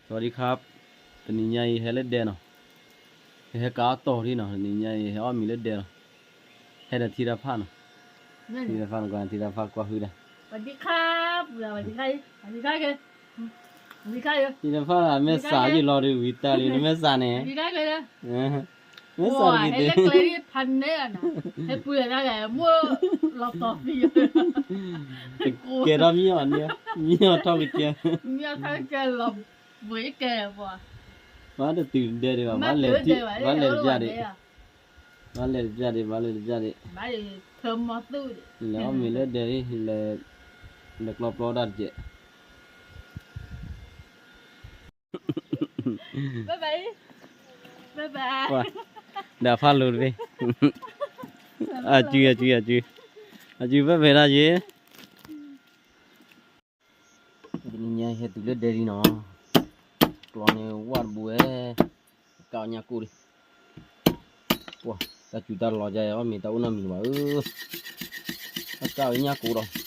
สวัสดีครับ တနံၤညါအံၤဟဲလၢဒဲနီၤ, ဟဲကးအီၣ်တီၢ်ဒံးနီၤ, တနံၤညါအံၤဟဲအီၣ်မ့ၤလၢဒဲလီၤ, ဟဲဒီးထံတၢ်ဖၣ်နီၤ, ထံတၢ်ဖၣ်နီၤ, ထံတၢ်ဖၣ်ကွၢ်ဟုဒၣ်, ထံတၢ်ဖၣ်မဲာ်စးယလီၤဒီးဝံၤတၢ်လံ နမဲာ်စးန့ၣ်, မဲာ်စးတဂ့ၤသ့, ကဲထီၣ်မံအီၤန့ၣ်, မံအီၤထီၣ်ကစၢၢ်, မံအီၤထီၣ်ကစၢၢ်, ဘၣ်တတုၤဒဲဒံးဘၣ်, ဘၣ်လဲၤတပျၢ်ဒံး, ဘၣ်လဲၤတပျၢ်ဒံး, ဘၣ်လဲၤတပျၢ်ဒံး, လဲၤအီၣ်မ့ၤလၢဒဲလံ, လဲၤကျီပျီတၢ်တကဲး ဒီးဖးလိၤတဘ့ၣ်, အစု အစု အစု, အစုဖဲဖဲဒၣ်ယ့ၣ်, တနံၤညါဟဲတုၤလၢဒဲလံနီၤ, ကျီန့ၣ်ဝၣ်တဘူးဝဲ, ကးအီၣ်ညၣ်ကိၣ်လံ, ပှၤ တၢ်စူၤတၢ်လီၤယါအီၣ်မ့ၤတၢ်အိၣ်နီတမံၤဘၣ်ဧၢ, တၢ်ကးအီၣ်ညၣ်ကိၣ်ဒီး,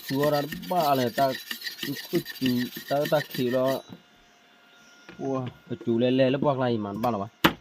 ဖုအီၣ်တၢ်တဘၣ်လၢတၢ်, ခုၣ်စူၤတၢ်အၢတၢ်ခံးလီၤ, ပှၤ ကစူၤလဲၤလဲၤလၢပှၢ်ကျါအံၤမးတဘၣ်လီၤဘၣ် ကီကတံ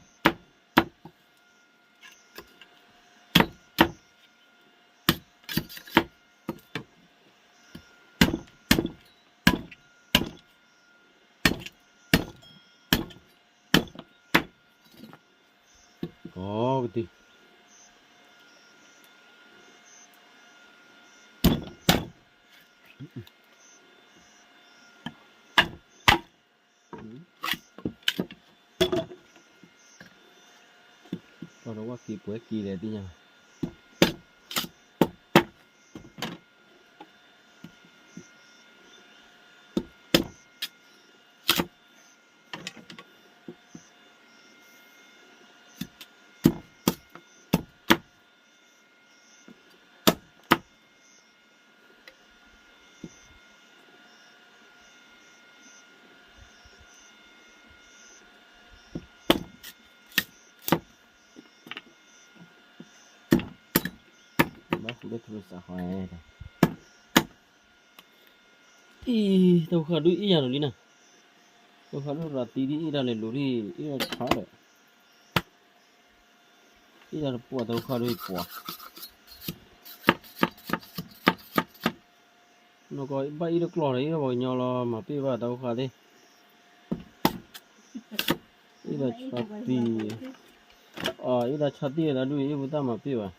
ၢ်, ပှၤတဝၢ်က့ၤပှဲၤက့ၤလဲၣ်သ့ၣ်ညါ ဘၣ်ဃုလၢထူစးဃီ, အံၤ တၢ်ဖိဃၢ်ဒုးအ့ၣ်ယၤလိၤလံနီၤ, တၢ်ဖိဃၢ်ဒုးရၤသံဒ်အ့ၣ်တၢ်လဲၤလိၤဒ်အ့ၣ်တၢ်ဆါဒီး အ့ၣ်တၢ်တပှၢ်တၢ်ဖိဃၢ်ဒုးပှၢ်, နီၢ်ကီၢ်ဘၣ်အ့ၣ်တကျီၢ်ဒီး အ့ၣ်တၢ်ပှၤကညီလီၤ မၤပ့ၢ်ဘၣ်တၢ်ဖိဃၢ်သ့ၣ်, အ့ၣ်တၢ်ဆါတံၢ်, အ့ၣ်တၢ်ဆါတံၢ်ဝဲဒၣ်ဒုး အ့ၣ်ဖိသၣ်မၤပ့ၢ်ဘၣ်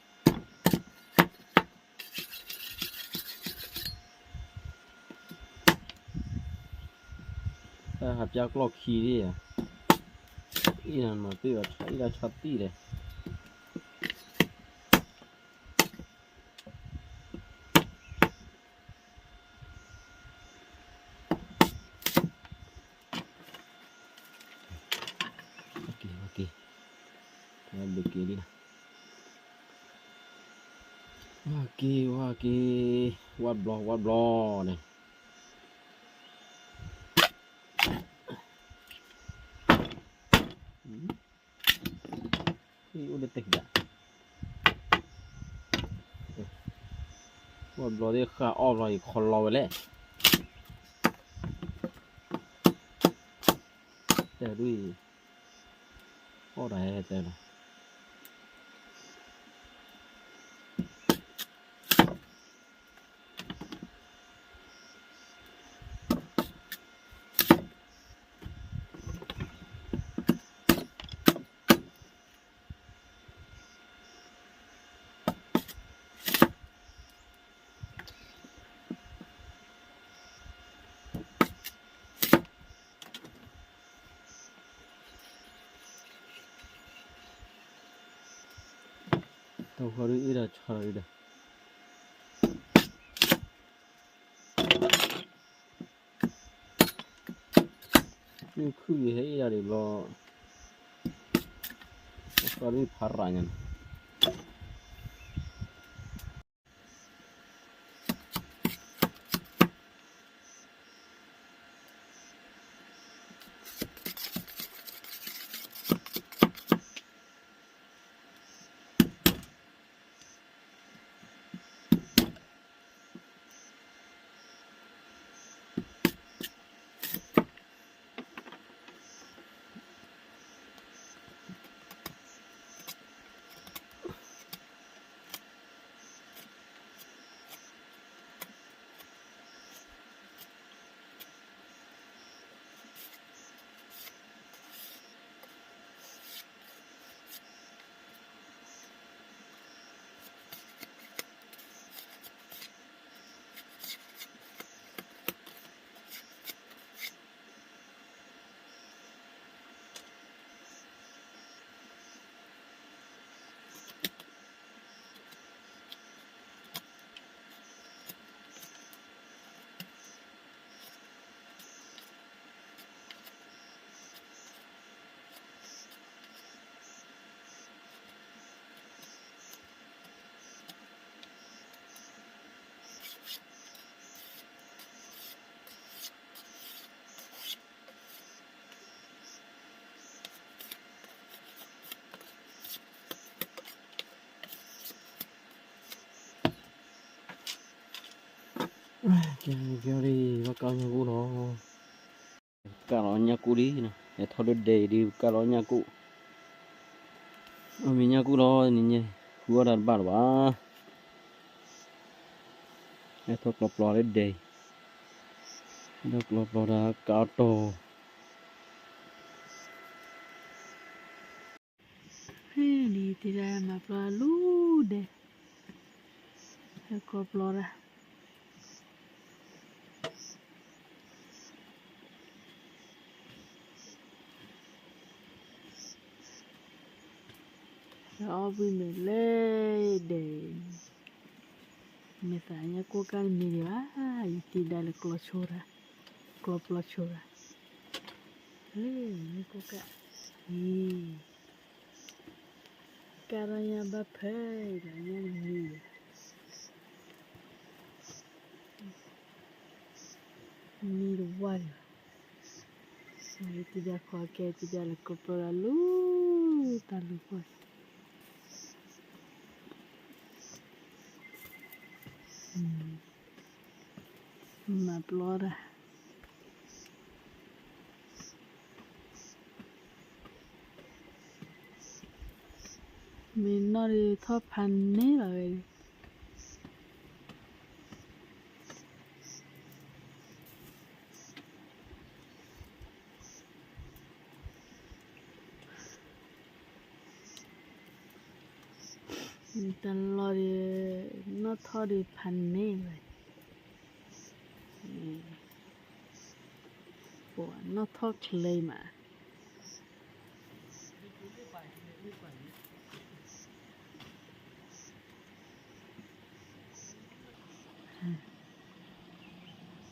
တၢ်ဟးပၠါကျီၢ်ခံဒ်ဧါ, အ့ၣ်တၢ်မၤပ့ၢ်ဘၣ် အ့ၣ်တၢ်ဆါတံၢ်လဲၣ်, ဝါက့ၤ ဝါက့ၤ, ဝါဘျီ ဝါဘျီန့ၣ် အိၣ်လၢတကံၢ်ဒၣ်, ဝါဘျီသ့ၣ်ဃာ်အီၣ်ဘျီအံၤခီလီဝဲလဲၣ်, တဲဒ်အံၤ, အီၣ်တၢ်ဟဲတဲလီၤ တၢ်ဖိဃၢ်ဒုးအ့ၣ်တၢ်ဆါလီၤဒုးဒီး မ့ၢ်ခုၣ်ယဟဲအ့ၣ်ဒၣ်ဒံးဘျီ, တၢ်ဖိဃၢ်ဒုးဖးရၤညါန့ၣ် တၢ်ဖိဃၢ်ဒုးအ့ၣ်တၢ်ဆါလီၤဒုးဒီး, ကဲ ကဲလံ ဘၣ်ကၢ်ညၣ်ကူၣ်လီၤ, ကၢ်လီၤညၣ်ကူၣ်လံနီၤ, ဟဲထီၣ်လၢဒဲအံၤဒုး ကၢ်လီၤညၣ်ကူၣ်, အမ့ၢ်ညၣ်ကူၣ်လီၤန့ၣ် ညါ ဃုအီၣ်တၢ်တဘၣ်လၢၤဘၣ်, ဟဲထီၣ်ကျီပျီလၢဒဲအံၤ, ဟဲထီၣ်ကျီပျီတၢ်ကၢ်အီၣ်တီၤ ဖဲန့ၣ် တံၤဒါမၤပျီလူၤဒဲး, ဟဲကျီပျီတၢ်, ဟဲအီၣ်ဘှံးမ့ၤလၢဒဲး, မ့ၢ်သးညါကိးကၢ်တမံၤဒံးဘၣ်, ယတံၤဒါလဲၤကျီဆိတၢ်, ကျီပျီဆိတၢ်, လၢညါကိးကၢ်, အံၤ ကၢ်ထီၣ်ညၣ်ဘၣ်ဖဲအံၤဒီး ညၣ်တမံၤဒီး မံတဝၢ်ဒီး, တံၤဒါခီကဲ တံၤဒါလဲၤကျီပျီလၢလူၤတၢ်လူၤဃီ, မၤပျီတၢ် မ့ၢ်နီၢ်ဒီးထီၣ်ဖးန့ၢ်လီၤဝဲ, တၢ်လီၢ်ဒီး နီၢ်ထီၣ်ဒီးဖးန့ၢ်လီၤ, ပှၤနီၢ်ထီၣ်ချ့မး ဖါတံၢ်ဒီးပကီၢ်ပျီဒီးဘီးက့ၣ်ကျီ, ဖး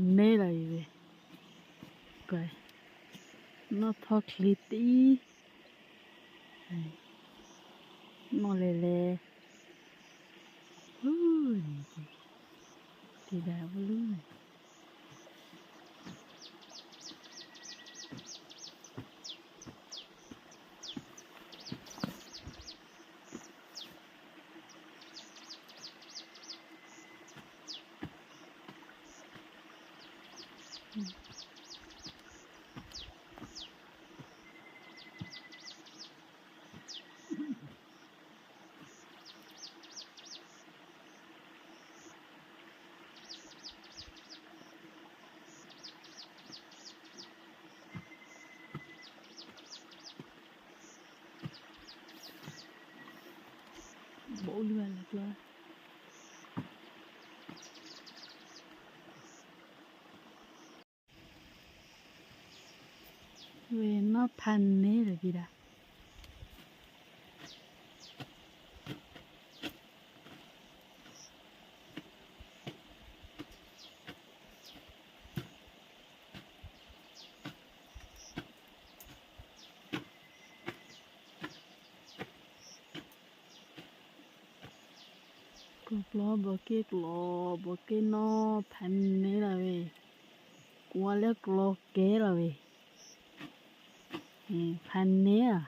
န့ၢ်လီၤအံၤဝဲ, နီၢ်ထီၣ်ချ့တအံၤ, နီၢ်လဲၤလဲၤ, တံၤဒါဝဲလၢ ဘိလၢ်လၢ်ကျီ ဝဲနီၢ်ဖးန့ၢ်လၢၤဒံးဒၣ် ကျီပျီဘီးက့ၣ်ကျီ ဘီးက့ၣ်နီၢ်ဖးန့ၢ်လီၤဝဲ, ကွၢ်လၢကျီကဲလီၤဝဲ, ဖးန့ၢ်ဧါ,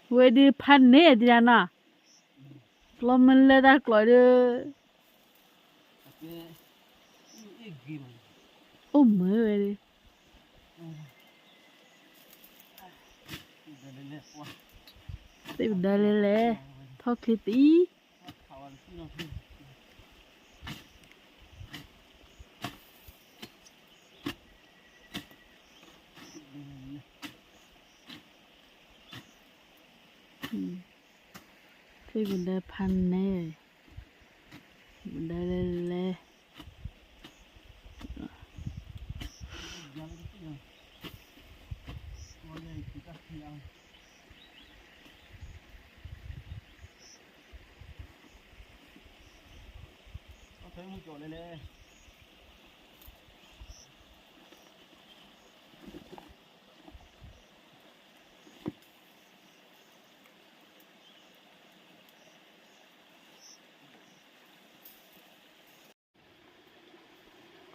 ဝဲဒုးဖးန့ၢ်ဒံးဒၣ်နီၤ, ကျီမ့ၢ်လၢတၢ်ကျီဒုး အိၣ်မုာ်ဝဲဒၣ်, သ့ၣ်ပဒၢလဲၤလဲၤ ထီၣ်ချ့တအံၤ သ့ၣ်ပဒၢဖးန့ၢ်, ပဒၢလဲၤလဲၤ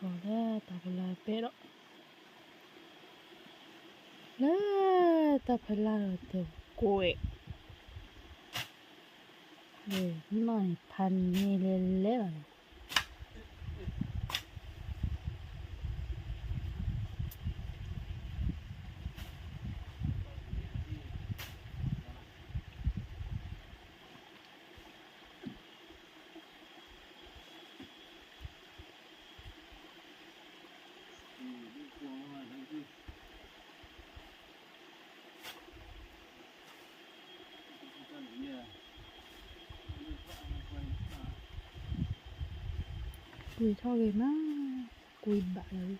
ကီးလၢတၢ်ဖီလာ်ပဲၣ်ဒီး, လၢတၢ်ဖီလာ်ဒီး တၢ် ကွဲး, နီၢ်န့ၣ်ဖးန့ၢ်လဲၤလဲၤလီၤန့ၣ်. ကွံာ်ထီၣ်ဂ့ၤမး, ကွံာ်ဘၣ်လီ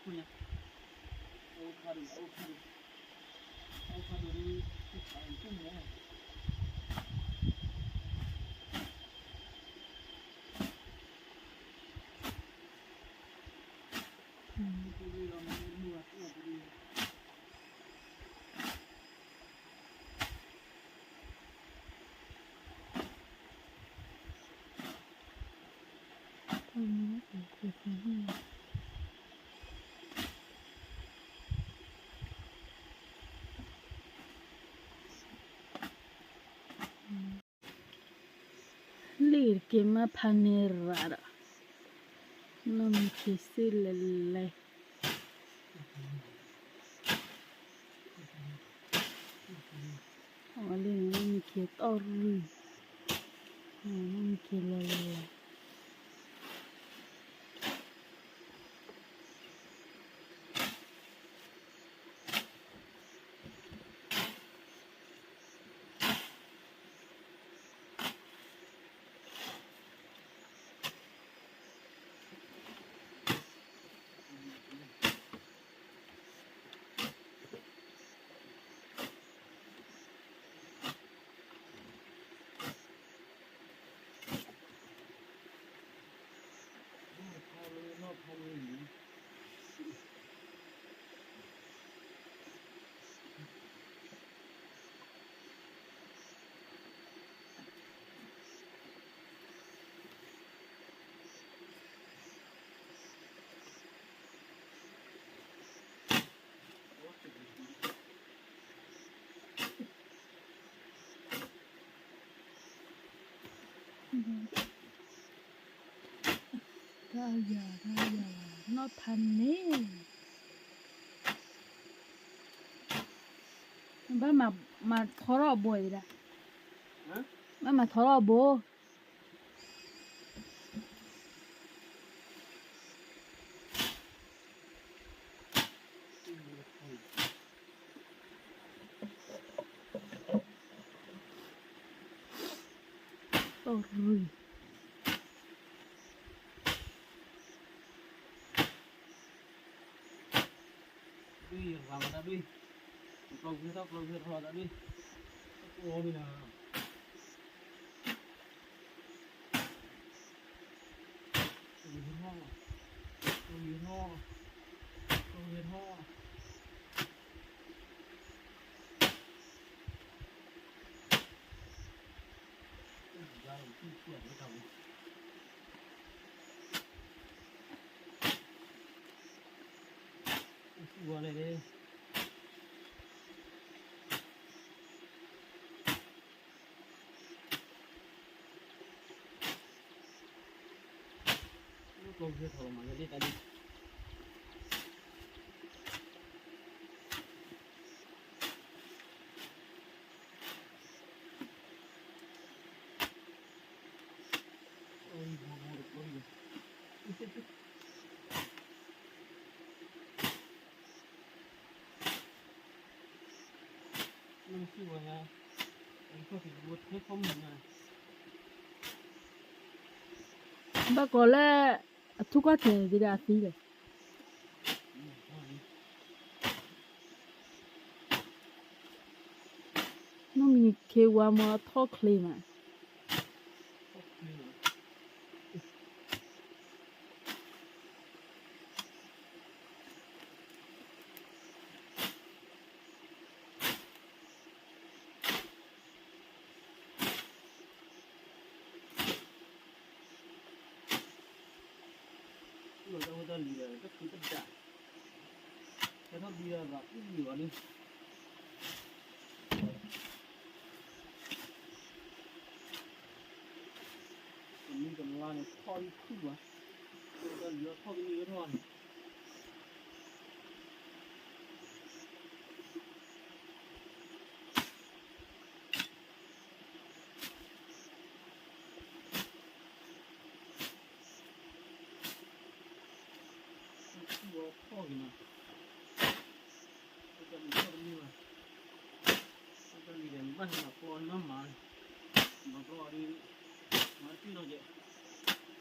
ၤ. လံၣ်တက့ၤမးဖးန့ၢ်ရၤဒီး, နီၢ်မံခ့စ့လဲၤလဲၤ, အဝဲလံန့ၣ် နီၢ်မံခ့တီၢ်ရံၣ်, နီၢ်မံခ့လဲၤလဲၤ တၢ်ယၤ တၢ်ယၤ နီၢ်ဖးန့ၣ်, ဘၣ်မၤထီထီၣ်အဘိဒၣ်, ဘၣ်မၤထီထီၣ်အဘိ. တီၢ်ရံၣ် ဒုၣ်ယရၤမတၢ်ဒုၣ်, ကျီၢ်ဂ့ၤထီၣ် ကျီၢ်ဂ့ၤထီၣ်တၢ်ဒုၣ်, ကျီၢ်မံၤနၤ, ကျီၢ်ဂ့ၤထီၣ်, ကျီၢ်ဂ့ၤထီၣ်, ကျီၢ်ဂ့ၤထီၣ်. ကျီၢ်ဂ့ၤထီၣ်မး လၢဒ့ၣ်တၢ်ဒ့ၣ်. ဘၣ်ကီးလၢ အထူၣ်ကွၢ်ကဲၤဒ်အသံလဲၣ်. နီၢ်မံၤခ့ဝါမ့ၢ်ထီၣ်ချ့မး. လီၤတၢ်ဖိတၢ်လံၤဒီး တၢ်ဖံးတၢ်ဒၣ် ထီၣ်ဘံလၢအသးအုၣ်လံဘၣ်လံ, တမံၤတလါန့ၣ်ထီၣ်လံခုၣ်ဘၣ်, တၢ်လံၤထီၣ်တနံၤထီၣ်န့ၣ် ထီၣ်က့ၤနီ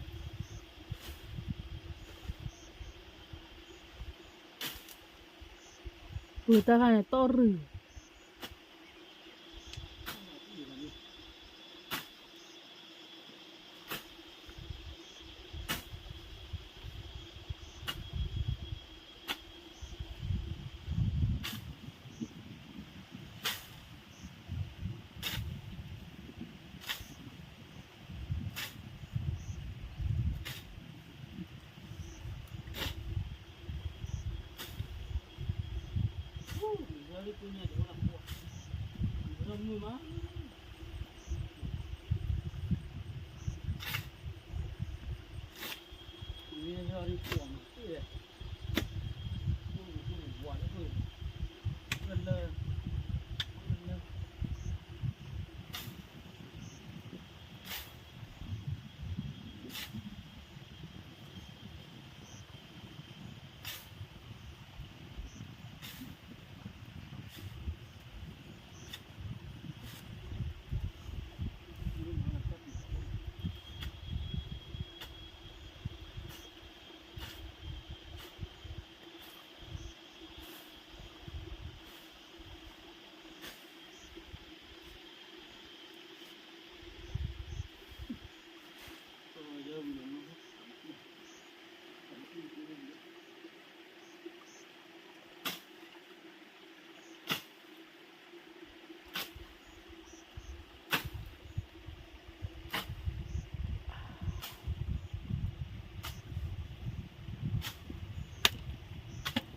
ၤ, တၢ်လံၤထီၣ်တနံၤဘၣ်, တၢ်လံၤဒီးနဘၣ်ဟဲမၤပျီန့ၣ်မၤမၤ, မၤပျီအီၤဒီး မၤတပ့ၢ်နီၤကဲး. နမ့ၢ်ကဲအံၤ ပံဒၣ်မဲာ်ညါလၢနတအီၣ်တဂ့ၤ, နကဲတီၢ်က့ၤသ့ၣ်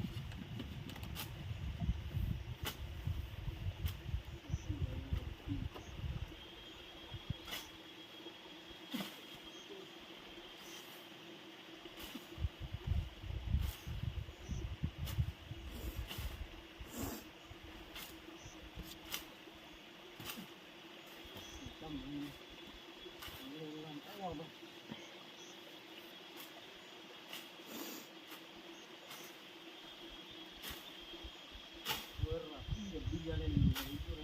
ပှၤတၢ်ခါန့ၣ်တီၢ်ရူၢ်.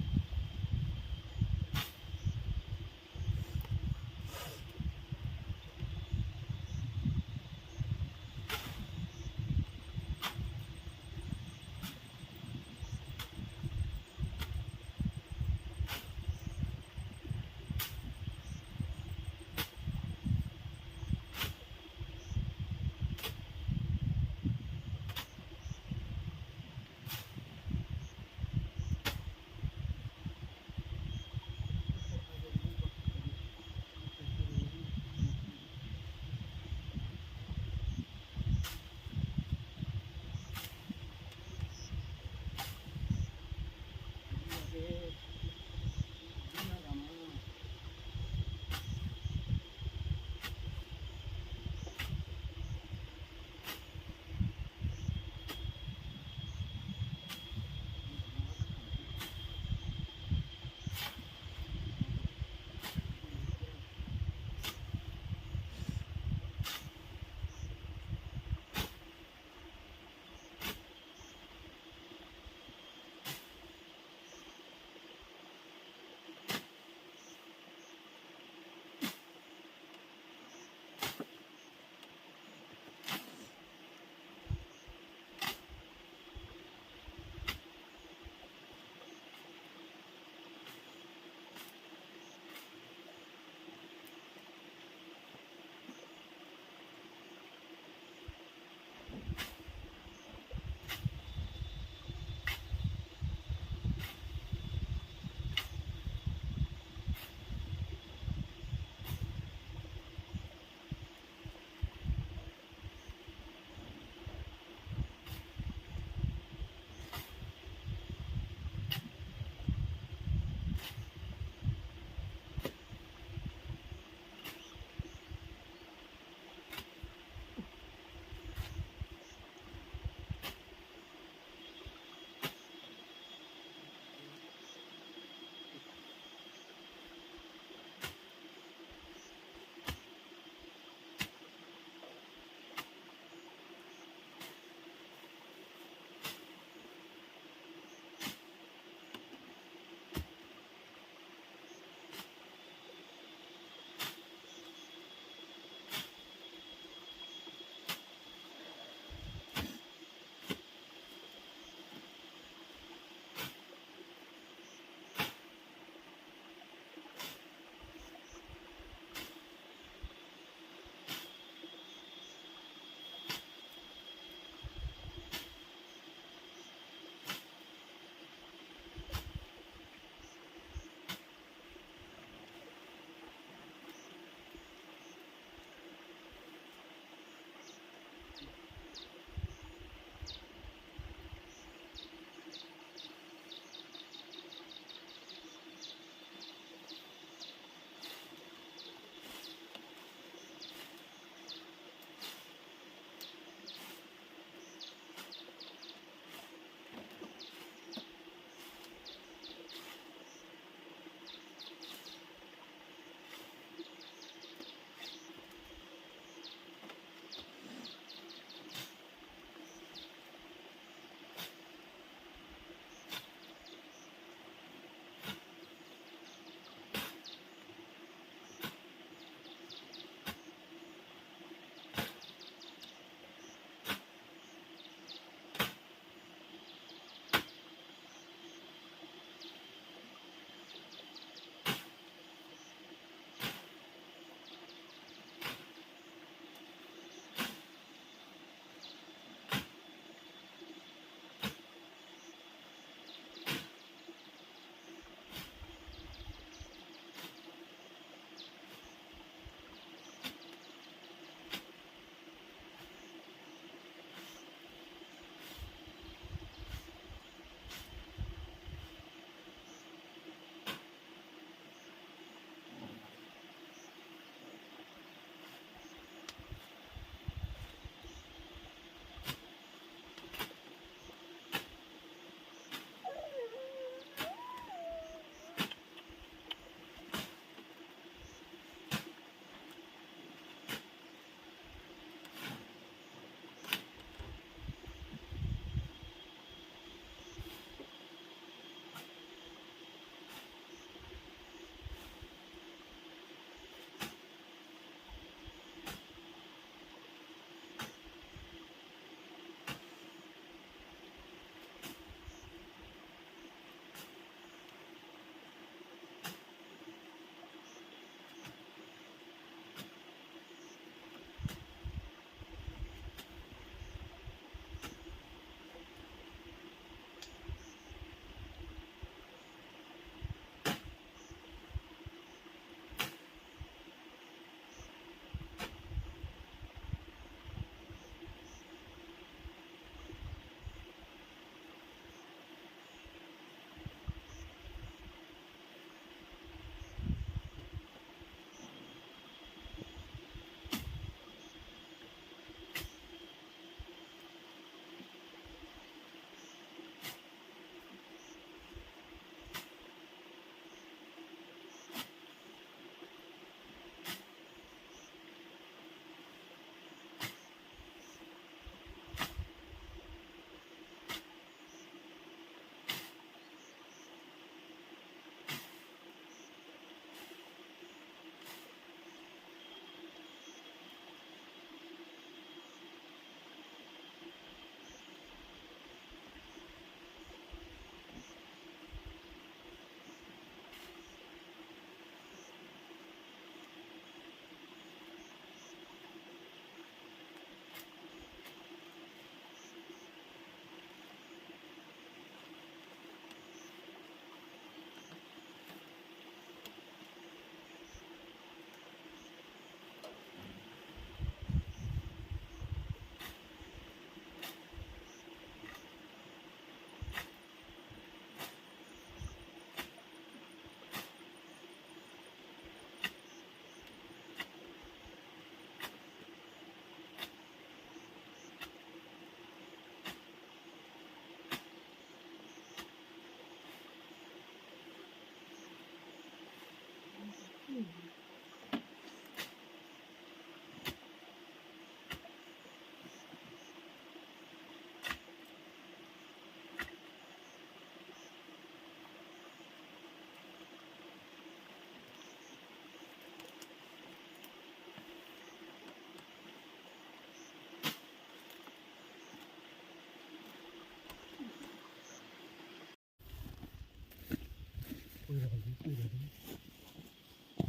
အိၣ် တလီၤတဲာ်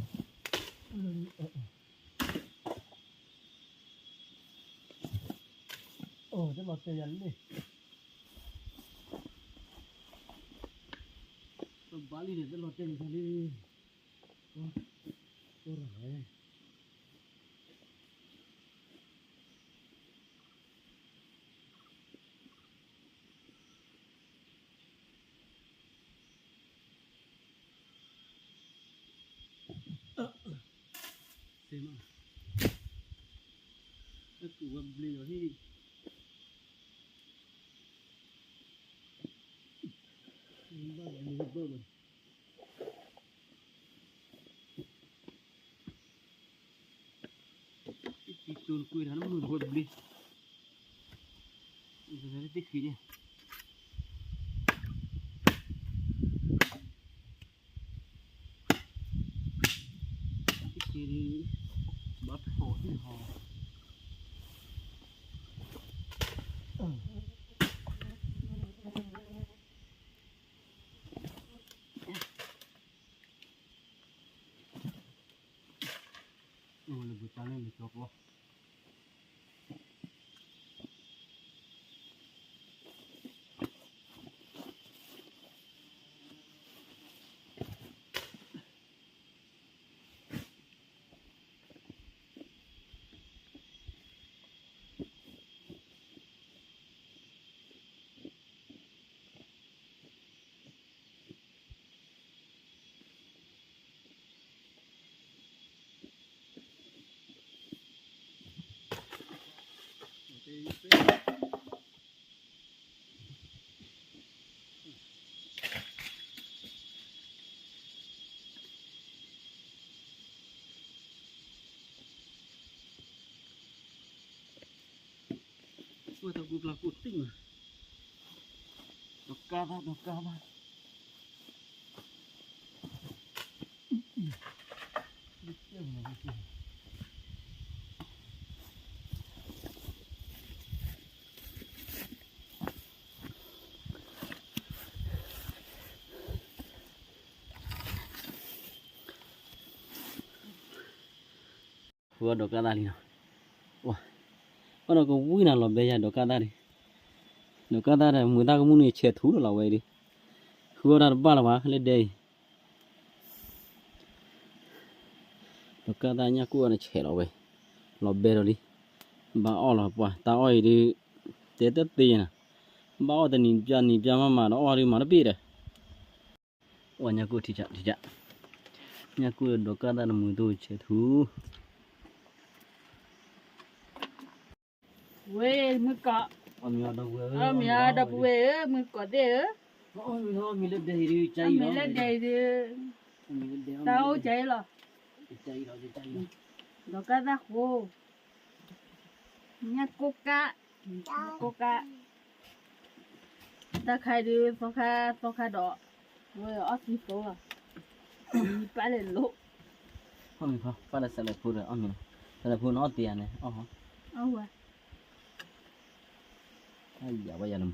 ယၤလံ, တဘၣ်လံန့ၣ် တလီၤတဲာ်ယၤလံ, ကီရၤဝဲ စ့မး, အကူၣ်ဝဲဘျ့လီၤဟံၣ်, ဘၣ်ဘျ့ဘၣ်ဘၣ်, တံၤတိၤကွံာ်တၢ်နမုၢ်တဝဲဘျ့, သ့ၣ်ဃံန့ၣ် ဘၣ်ထီၣ်အံၤဟီ, အိၣ်လၢပတၢ်လၢလၢကၠီပျီ ဝဲတၢ်ကူကျါကူတံၢ်မး, ဒီးကါသၣ် ဒီးကါသၣ် ဃုအီၣ်ဒီးကါသၣ်လံနီၤ, ဝါ, အီၣ်ဒီးကဝံၣ်နၤလီၤဘဲယၤဒီးကါသၣ်န့ၣ်, ဒီးကါသၣ်ဒီး မုၢ်သၣ်ကမူၣ်န့ၣ် ဆဲးထူလီၤလီၤဝဲဒီး, ဃုအီၣ်တၢ်တဘၣ်လၢၤဘၣ် လၢဒဲအံၤ ဒီးကါသၣ်ညၣ်ကိၣ်အီၤန့ၣ်ဆဲးလီၤဝဲ, လီၤဘဲဒီးလံ, ဘၣ်အီၣ်လီၤပှၤ တၢ်အီၣ်အံၤဒုး, တဲတသ့နီၤ, ဘၣ်အီၣ်တနံၤတပျၢ်နံၤတပျၢ်မးမးဒီးအီၣ်ဒုးမၤတဘၣ်ဒီး, ဝဲညၣ်ကိၣ်ထံကၢ်ထံကၢ်, ညၣ်ကိၣ်ဒီးကါသၣ်တမုၢ်တိၢ်ဆဲးထူ ဝဲမုၢ်ကီး, အီၣ်မ့ၤဒီပုၢ်ဝဲၢ်ဧၢ, မုၢ်ကီးသ့ၣ်ဧၢ, အီၣ်မ့ၤလၢဒဲအံၤဒုး, အီၣ်မ့ၤလၢဒဲအံၤဒုး, တၢ်အိၣ်ကၢအံၤလီၤ, ဒီးကါသၣ်ဃိ, ညၣ်ကိၣ်ကါ, ကိၣ်ကါ, တၢ်ခါအံၤဒုး သီခါ, သီခါဒီး, ဝဲအီၣ်သံသိလီၤ, ပၢ်လဲၤလိာ် အီၣ်မ့ၤဖီ ပၢ်ဒီးစဲးလဲးဖိဒီးအီၣ်မ့ၤလီၤ, စဲးလဲးဖိန့ၣ်အီၣ်တ့ၢ်ဧါန့ၣ် အီၣ်ဟီ, အီၣ်ဝဲ, ယၤဝဲယၤလၢ,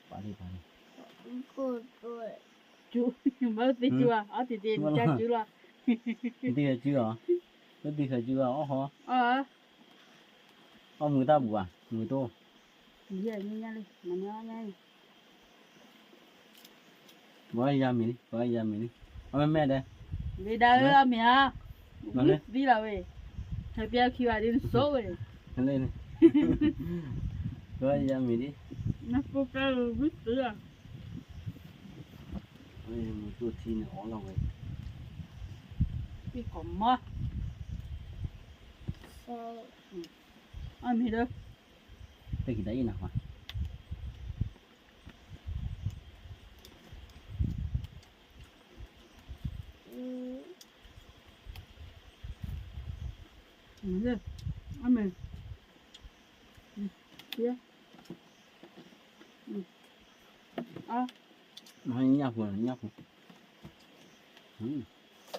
ပာ်လံပာ်လံ, ကၠူ, မ့ၢ်သ့ၣ်ကၠူဧါ, အီၣ်တ့ၢ်တ့ၢ် နကၠူလီၤ, သ့ၣ်ဃဲၤကၠူဧါ, မ့ၢ်သ့ၣ်ဃဲၤကၠူဧါ အီၣ်ဟီ, အီၣ်မုၢ်သၣ်ပူၤဧါ, မုၢ်တိၢ် ညါလံ, မၤန့ၢ်အီၣ်ညါလံ, ပှၤယၤမ့ၤလံ, ပှၤယၤမ့ၤလံ, အီၣ်မ့ၢ်မဲာ်ဒဲး, ဝံၤဒၣ်ဧၢ အီၣ်မ့ၤဧါ, ဝံသံလီၤဝဲ, ဟဲပျဲခံဘၣ်ဒ်နစိဝဲ, လၢန့ၣ်, ပှၤယၤမ့ၤလံ, နကိးကါဝံသံလီၤ, မုၢ်တိၢ်ထံန့ၣ်အီၣ်လီၤဝဲ, ပံၢ်ကီးမီ အီၣ်မ့ၤဒီး, တၢ်ခံတၢ်အံၤနၤခွါ, အီၣ်မ့ၤ, အါ, ညၣ်ဖိ, ညၣ်ဖိ,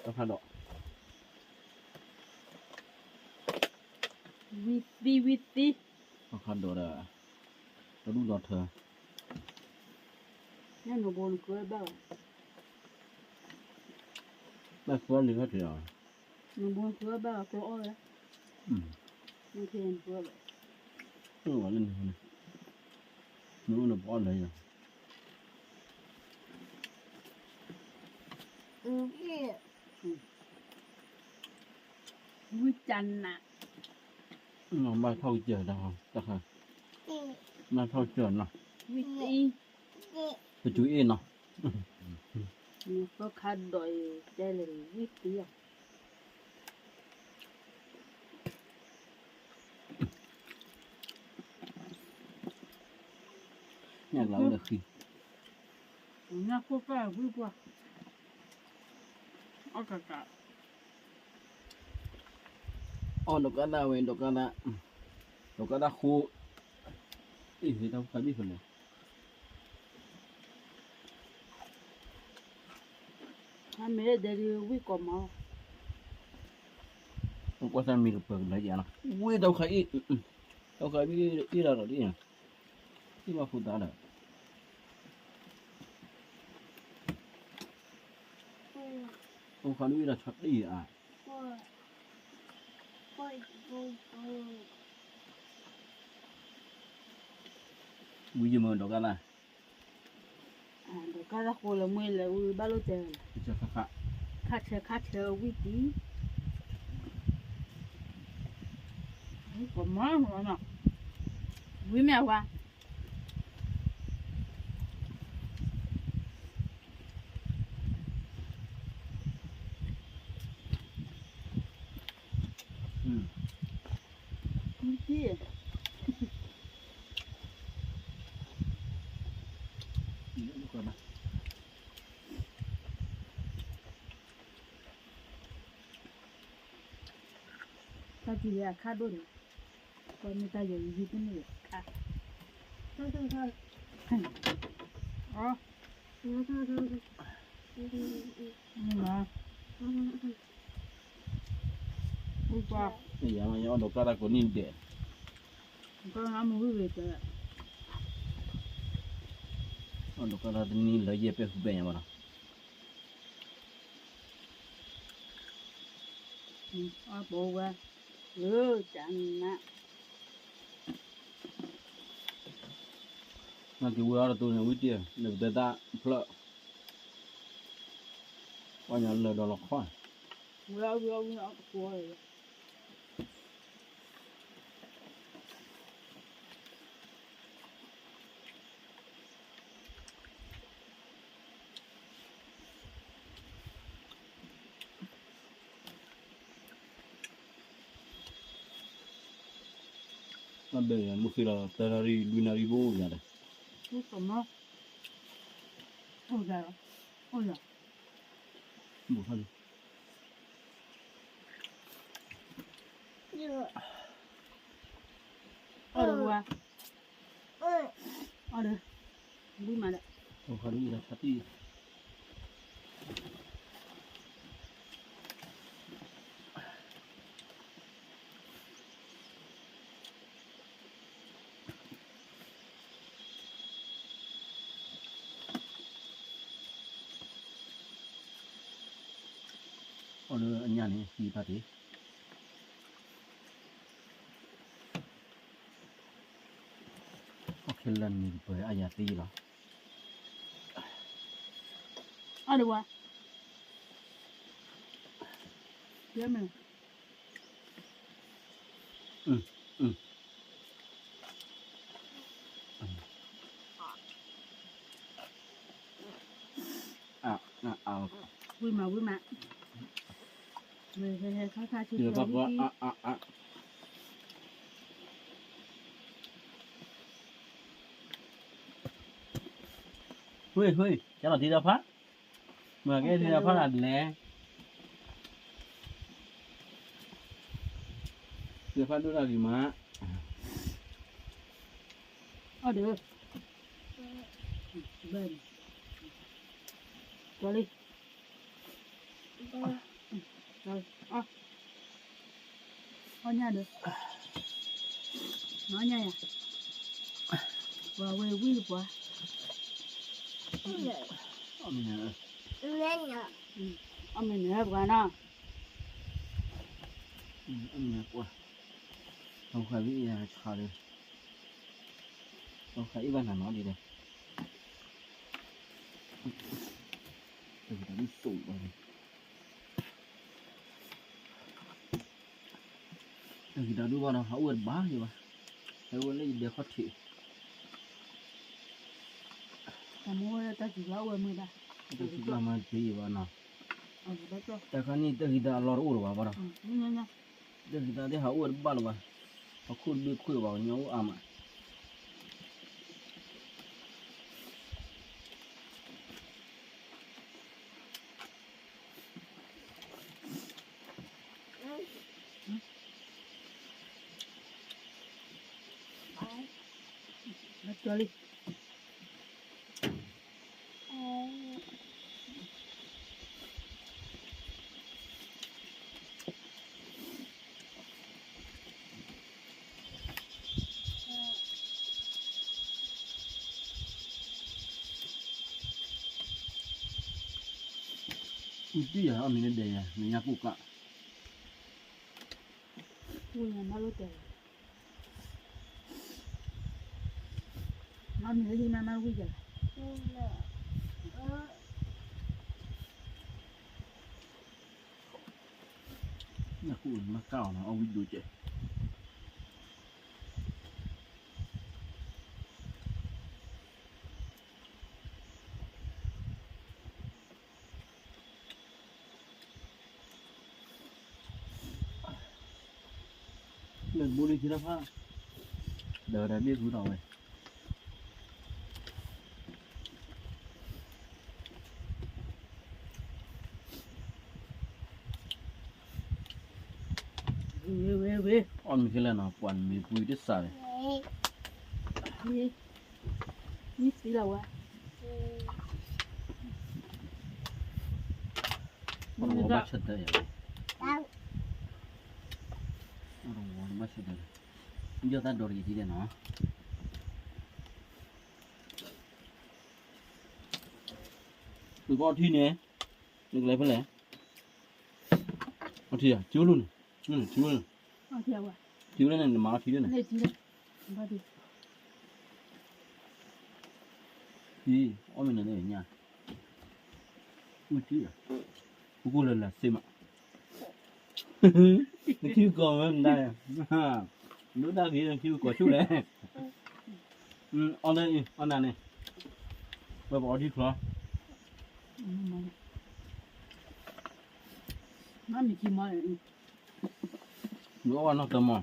တၢ်ဖးဒိၣ်, ဝံသံဝံသံ, တၢ်ဖးဒိၣ်ဒီး, တဒူၣ်ဒီးထၢ, ညၣ်နဘိနကဘၣ်ဘၣ်, ဘၣ်ဃုအီၣ်လံခီၣ်ထံးလီၤ, နဘိဃုအီၣ်ဘၣ်အကျိအီၣ်ဝဲ, နဘိဃုအီၣ်လံ, နအိၣ်နဘီအီၣ်လၢၤ, ဝံၣ်ကနး, ဘၣ်ထီၣ်ကစၢၢ်, ဘၣ်ထီၣ်ကစၢၢ်နီၤ, ဝံၣ်တံၢ်, ပစူၤအ့ၣ်နီၤ, သီခါဒီးတဲလဲၣ်ဝံၣ်တံၢ်အီၤ, ညၣ်ကျါအိၣ်ဒီးဃံ, ညၣ်ခိၣ်ပၢ်ဝံၣ်ပှၢ်, အီၣ်ကကး အီၣ်ဒိးကါဒၣ်ဝဲ ဒိးကါဒၣ်, ဒိးကါဒၣ်ဃိ, အ့ၣ် ဟ့ၣ်တၢ်ခါဘံၣ်ဖဲလဲၣ်, အမ့ၢ်ဒဲဒုးဝံၣ်ကီးမး, ကွၢ်သၣ်မံၤကပၢၤကဒါယၤနီၤ, ဝံၣ်တၢ်ခါအံၤ, တၢ်ခါဘံၣ်အ့ၣ်ဒၣ်ဒီးဒ်, အ့ၣ်ဘၣ်ဖိသၣ်ဒီး အိၣ်ခါဒုးအ့ၣ်ဒီးဆီတံၢ်ဧါ, ဝံယမ့ၢ်ဒိးကါလၢ်, ဒိးကါလၢ်ဃိလၢမွ့ၢ်လၢဝံဘၣ်လိၣ်တဲလၢ်, ခါဆၢခါဆၢဝံၣ်တံၢ်, ကမၤနီၤ, ဝံမ့ၢ်ဝါ တၢ်ကံၤလၢအခါဒိၣ်န့ၣ်, ပှၤမ့ၢ်တၢ်ယီၤယံၤတန့ၢ်အခါ, အီ, ယၤမ့ၢ်ယအီၣ်ဒိးကါတၢ် ကိးနံၣ်ဒဲး, ကမုၢ်ဝံၣ်ဝဲတဲ, အီၣ်ဒိးကါတၢ်တနံၣ်လၢယဲၢ်ပဲၢ်ဃုပဲၢ်ညါဘၣ်နီၤ, အီၣ်ပိဝဲ, လၢတၢ်နါ နက့ၤဝံၤအီၤတတိၤန့ၣ် ဝံတံၢ် နကတဲတၢ်ဖျၢၣ်, ပှၤညါလၢာ်ဒီးလီၤခီ, ဝံၤအီၤဝံၤအီၤဝံၤအီၤကိး, ဘၣ်ဘဲမုၢ်ဃ့လီၤ သၢနၣ်ရံၣ် လွံၢ်နၣ်ရံၣ်ဘိယၤဒီး, အိၣ်ယၤ, အိၣ်ယၤ, အီၣ်ဒီးဝါ, အီၣ်ဒီး, ဘုမၤဒီး, အီၣ်လၢအညၣ်န့ၣ် သံဖးတ့ၢ်, အီၣ်ခဲလၢာ်န့ၣ် ပှဲၤအါယၤသံလီၤ, အီၣ်ဒီးဝါ, ယဲမ့ၢ် ဝံၤမး ဝံၤမး, ဝဲဟဲဟဲခါခါဆူ ဝ့ၢ် ဝ့ၢ် ကလီၤထံဒီးဖး, မ့ၢ်ကဲထံဒီးဖးလၢလဲၣ်, ထံဒီးဖးဒိၣ်တၢ်ဂ့ၤမး, အီၣ်ဒီး, ဘၣ်, ကလီၤလံ, အီၣ်ညၣ်ဒီး, နအီၣ်ညၣ်ယၤ, ပှၤဝဲဝံၣ်ပှၤ, အီၣ်ညၣ်, အီၣ်ညၣ်, အမ့ၢ်နၢ်ပှၤနီၤ, အမ့ၢ်နၢ်ပှၤ, တၢ်ဃာ်ဝံၣ်အံၤဆါဒီး, တၢ်ဃာ်အံၣ်ဘၣ်နၤနီၤဒ်လဲၣ်, တၢ်ဃာ်တၢ်ဒုးစိးဘၣ်န့ၣ် တၢ်ဂ့ၤတၢ်ဒိၣ်ဘၣ်ဒီး ဟးအိၣ်ဝဲတဘၣ်ယဘၣ်, ဟဲအိၣ်လၢယဒဲခီၣ်ထံး, တၢ်မူဝဲတၢ်စူၤကျါအိၣ်ဝဲမုာ်ဘၣ်, တၢ်စူၤကျါမၤတ့ၢ်ယဘၣ်နီၤ, တၢ်ခါန့ၣ် တၢ်ဂ့ၤတၢ်အလီၢ်တအိၣ်လၢၤဘၣ်ဘၣ်ဒီး, တၢ်ဂ့ၤတၢ်သ့ၣ်ဟးအိၣ်ဝဲတဘၣ်လၢၤဘၣ်, ဟီၣ်ခိၣ်တဘ့ၣ်ခွဲးဘၣ် ကညီအိၣ်အါမး အူတံၢ်ယၤ အီၣ်မ့ၤန့ၣ်ဒဲးယၤ မ့ၢ်ညၣ်ကူၣ်ကး, မ့ၢ်မၤလိတဲာ်, မၤမ့ၤလၢဟံၣ်မး မၤဝံၣ်ယၤ ညၣ်ကူၣ်မၤကၣ်အီၤနီၤ အီၣ်ဝံၣ်ဒိၣ်ကဲး, လၢဘိလံခံတဖၣ်, ဒီးတၢ်ဘ့ၣ်ဃုထီၣ်ဝဲ ဝ့ၢ် ဝ့ၢ် ဝ့ၢ်, အီၣ်မ့ၤခဲလၢာ်နီၤ ပှၤမ့ၤပှံတစးလဲၣ်, မ့ၢ်သံလီၤဝဲ, အီၣ်တဝီဘၣ်ဆၢတဲာ်ယၤ, အီၣ်တဝီဘၣ်ဆၢတဲာ်ယၤ, ယီၢ်တၢ်ဒိးတက့ၤထံလဲၣ်နီၤ, နကအီၣ်ထံန့ၣ်, နကလဲၤဖဲလဲၣ်, အီၣ်ထံဧါ ထံအိၣ်လီၤန့ၣ်, ထံအိၣ်လီၤ, ထံအိၣ်လီၤန့ၣ် နမၤအီၣ်ထံလီၤန့ၣ်, အီၣ်မ့ၤနၤလၢညါ, အူထံဧါ, ပကိၢ်လၢလၢစ့မး နထံကီၢ်မ့ၢ်မတၤ, ဒိၣ်တၢ်ဂ့ၤနထံကီၢ်ဆူၣ်လဲၣ်, အီၣ်လၢအံၤ အီၣ်နၤန့ၣ်, ဝဲပအီထံချီ, မ့ၢ်မ့ၢ်ထံမီၢ်, နအီၣ်ဝဲနီၢ်တမီၢ်, အီၣ်လၢညါ,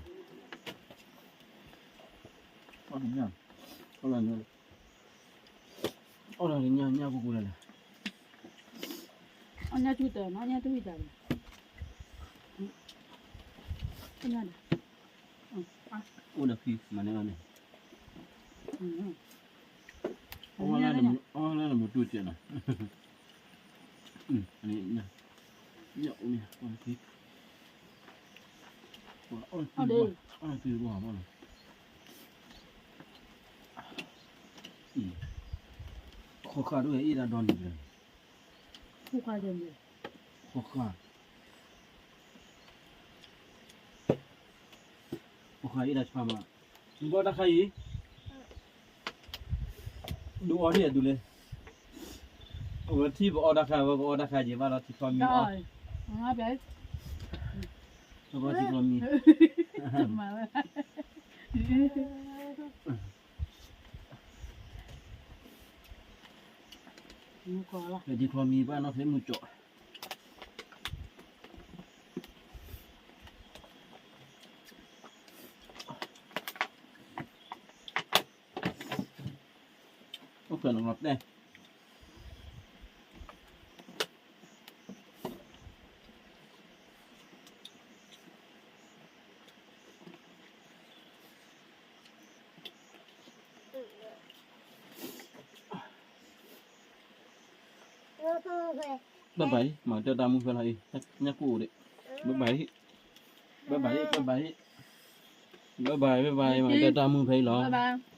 အီၣ်လၢညါ အီၣ်လၢညါ ညၣ်ပူၤပူၤလၢ်လၢ်, အီၣ်ညၣ်တူၢ်တၢ် အီၣ်ညၣ်တူၢ်တၢ်, အိၣ်ဒီးဖံမၤန့ၢ်အီၤန့ၣ်, အီၣ်လၢနမူတူၢ်ကဲနီၤ, ညၣ်အိၣ်န့ၣ်, အီၣ်လၢဖံ, အီၣ်လၢဖံ, အီၣ်လၢဖံ, ဃီဃာ်ဒ်ဝဲအ့ၣ်ဒၣ်ဒီနံၤလၢ, ဃီဃာ်, ဃီဃာ်အ့ၣ်ဒၣ်ဆၣ်မး, နဘၣ်တၢ်ခါအံၤ, ဒုးအီၣ်ဒ်အဒုးလဲၣ်, အဝဲထံၣ်ပအီၣ်တၢ်ခါ ဝဲပအီၣ်တၢ်ခါယံၤဘၣ်လီၤ ထံချီမံအီၣ်, ထံချီမံ, ထံချီမံဘၣ်နီၢ်ဖဲမုၢ်ကၠီၣ် အိၣ်ဖျဲၣ်နလီၤတဲာ်, ဘၣ်ဘၣ်အံၤ မၤကတၢၢ်တၢ်မုၢ်ဖဲလီၤအံၤ ညၣ်ကူၣ်အိၣ်ဒံး, ဘၣ်ဘၣ်အံၤ, ဘၣ်ဘၣ်အံၤ, ဘၣ်ဘၣ်အံၤ, ဘၣ်ဘၣ်အံၤ ဘၣ်ဘၣ်အံၤ မၤကတၢၢ်တၢ်မုၢ်ဖဲအံၤလီၤ.